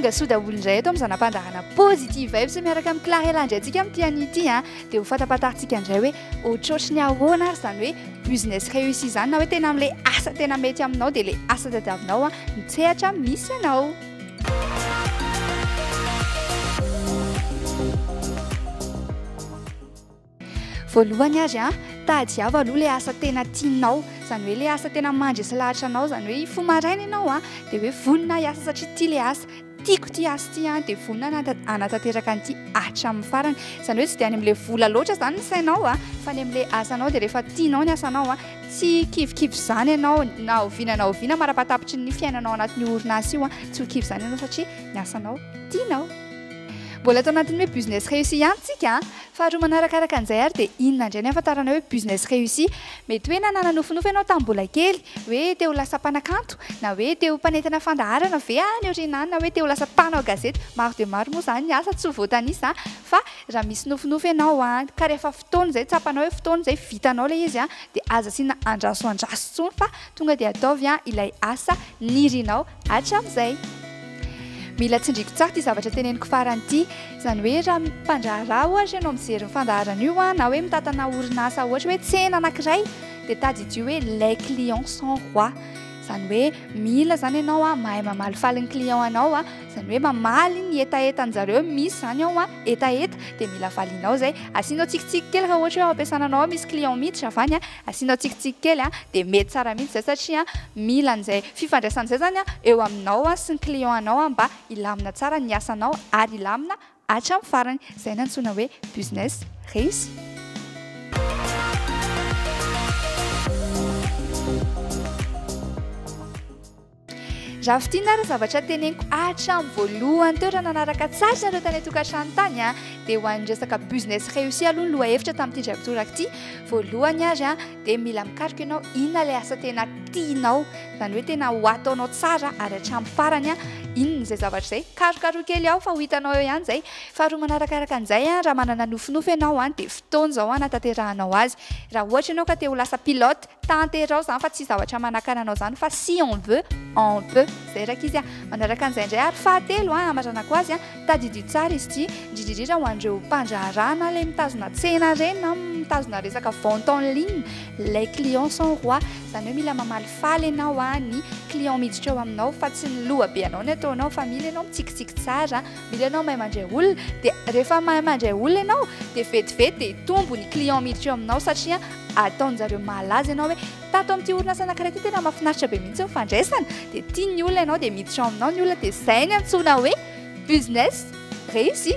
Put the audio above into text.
Tonga soa daholo indray eto amin'ny zana-pandaharana Positive Vibes miaraka amin'i Clarella indray antsika amin'ity anio ity a. Dia ho fantapantarintsika indray hoe ohatrohatry ny ahoana ary izany hoe business réussi izany na hoe tena amin'ilay asa tena mety aminao dia ilay asa tadiavinao ny sehatra misy anao. Voalohany ary an, tadiavo aloha ilay asa tena tianao, izany hoe ilay asa tena mandresy lahatra anao, izany hoe hifoha maraina ianao an, dia hoe vonona hiasa satria tia ilay asa, tiako ity asa ity an, dia vonona hanatanteraka an'ity hatramin'ny farany. Izany hoe tsy dia any amin'ilay vola loatra izany ny sainao an, fa any amin'ilay asanao, dia rehefa tianao ny asanao an, tsy kivikivy izany ianao na oviana na oviana mara-pahatapitry ny fiainanao anatin'io orinasa io an, tsy ho kivy izany ianao satria ny asanao tianao. Mbola ato anatin'ny hoe business réussi ihany tsika an! Faharoa manarakaraka an'izay ary dia inona indray ny ahafantarana hoe business réussi? Mety hoe nanana nofinofy ianao tamin'ny mbola kely, hoe te ho lasa mpanakanto, na hoe te ho mpanentana fandaharana ve any aoriana any, na hoe te ho lasa mpanao gazety, maro dia maro moa izany ny asa tsy ho voatanisa fa raha misy nofinofy ianao an, ka rehefa fotoana izay tsapanao hoe fotoana izay vitanao ilay izy an, dia aza asiana andraso andraso intsony fa tonga dia ataovy ilay asa nirinao hatramin'izay. Mila tsindriako tsara ity zavatra teneniko farany ity. Izany hoe raha mpandraharaha ohatra ianao mijery ny fandaharana io na hoe mitantana orinasa ohatra hoe tsena anankiray dia tadidio hoe les clients sont rois. Izany hoe mila izany ianao mahay mamalifaly ny client anao, izany hoe mamaly ny hetahetan-jareo, misy izany ao hetaheta dia mila valianao izay. Asianao tsikitsiky kely raha ohatra hoe ao am-piasana anao ao misy client miditra avy any, Asianao tsikitsiky kely a, dia mety tsara mihitsy izay satria mila an'izay fifandraisana izay zany eo aminao sy ny client anao mba hilamina tsara ny asanao ary hilamina hatramin'ny farany. Izay no antsoina hoe business réussi. Raha fintinina ary ny zavatra teneniko hatramin'ny voalohany teo raha nanaraka tsara nareo tany an-tokantrano tany a, dia ho an'ny resaka business réussi aloha ny lohahevitra tamin'ity indray mitoraka ity. Voalohany ary a, dia mila mikaroka ianao inona ilay asa tena tianao, izany hoe tena ho ataonao tsara ary hatramin'ny farany a, inona izay zavatra izay. Karokarohy kely ao fa ho hitanao eo ihany izay. Faharoa manarakaraka an'izay a, raha manana nofinofy ianao a, dia fotoana izao hanatanterahanao azy. Raha ohatra ianao ka te ho lasa pilote, Tanterao zany fa tsy zavatra manakana anao zany fa si on veut on peut zay rankizy a! Manaraka an'izay indray ary fahatelo a hamaranako azy a, tadidio tsara izy ity, indrindra indrindra ho an'ireo mpandraharaha na ilay mitazona tsena ireny na mitazona resaka vente en ligne, les clients sont rois, izany hoe mila mamalifaly ianao a ny client miditra eo aminao fa tsy ny loha be anao ny ataonao fa mila ianao mitsikitsiky tsara, mila ianao mahay mandray olona, dia rehefa mahay mandray olona ianao dia vetivety dia hitombo ny client miditra eo aminao satria Ataonjareo mahalaza ianao hoe tato amin'ity orinasa anankiray ity tena mahafinaritra be mihitsy ny fandraisana, dia tian'ny olona ianao dia miditra ao aminao ny olona dia izay ny antsoina hoe business réussi.